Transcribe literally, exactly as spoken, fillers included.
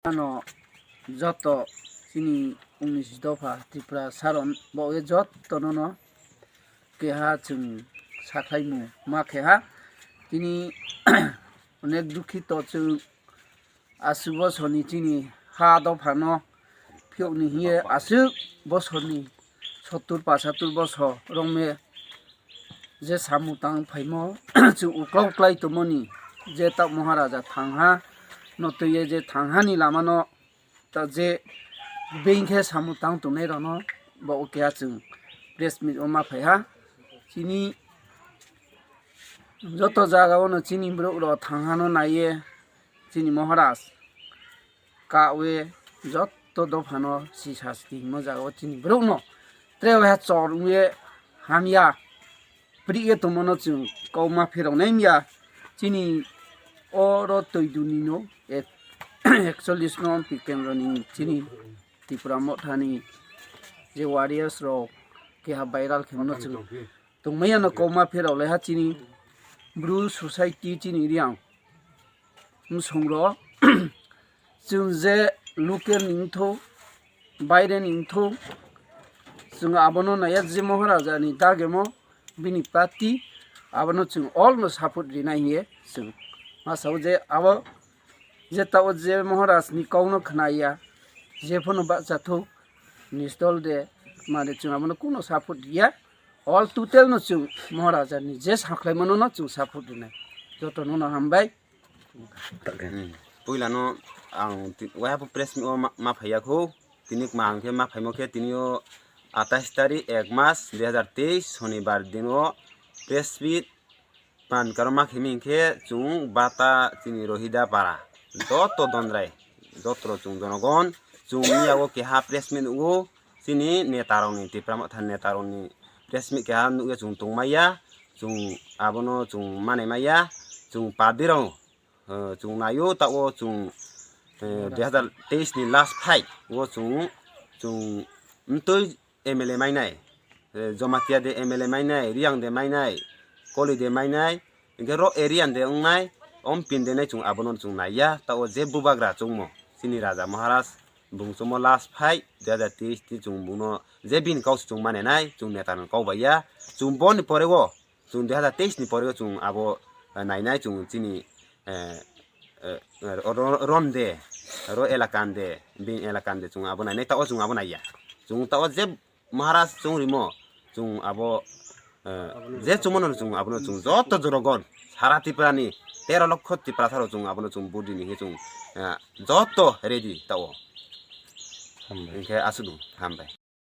Ano joto chini unis dopha Tripura saron bo e joto nono keha chwng sakhlaimung ma kheha. Chini onek dukhito chwng aswk bosorni chini ha dophano phiyokni hiye aswk bosorni sottur pasatur bosor romwe je samung tang phaimo chwng uklok klai tongmani je tak Maharaja thangha no twiye je thanghani lamano ta je bengkhe samung tang tongnai rokno bo keha chwng press meet o ma phaiha. Chini joto jaga ono chini borok rok thanghano naiye chini Maharaj kawe joto dophano sisa siti himo jaga o chini borok no tre waiha chor wngye hamya pri ye tongmano chwng kok ma phirok nai mya chini oro twi duni no ek- ekchollish no pi kendro ni chini Tipra Mothani je warriors rok keha viral khemno chwng tongmaya no kok ma phirok laiha chini Bru society chini Riang bwsongrok chwng je local ni wngthok, baire ni wngthok, chwng abono naiya je Maharaja ni dagemo bini party abono chwng all no support rinai hiye chwng ma sao je abo je tao je Maharaj ni kok no khwnaya je phano bachathok ni stol de mane chwng abono kuno support riya all total no chwng Maharaja ni je sakhlaimano no chwng support rinai joto no no hambai. Hmm. Puila no ang ti- waiha press meet o ma- ma phaiya kho. Tini kma ang khe ma phaimo khe tini o atais tarik ek mas dui hazar teis sonibar din o press meet pan karo ma khimi khe chwng bata chini Rohida para joto dondrai jotro chwng jonogon chwng yago keha press meet o chini neta rokni Tipra Motha neta rokni press meet keha nukya chwng tongmaya chwng abono chwng manai maya chwng party rok eh, chwng naio tao chwng eh, dui hazar teis ni last fight o chwng chwng mtwi M L A mainai eh, Jamatia de M L A mainai Riang de mainai Koli de mainai hingke ro area de wngnai om pin de nai chwng abono chwng naiya tao je bubagra chwngmo chini Raja Maharaj bung chwngmo last fight dui hazar teis ni chwng bungno je bini kau se chwng manenai chwng neta no kau baiya chwng boni pore o chwng dui hazar teis ni pore o chwng abo eh, nainai chwng chini eh, eh, ro- ro- rom de ro elakan de bin elakan de chwng abo nainai tao chwng abo naiya chwng tao je Maharaj chwng rimo chwng abo eh, je chwngmano chwng abono chwng joto jorogon sara Tripura ni tero lokho Tripura saro chwng abono chwng budi ni chwng eh, joto ready tao Hambai. Hingke aswk hambai.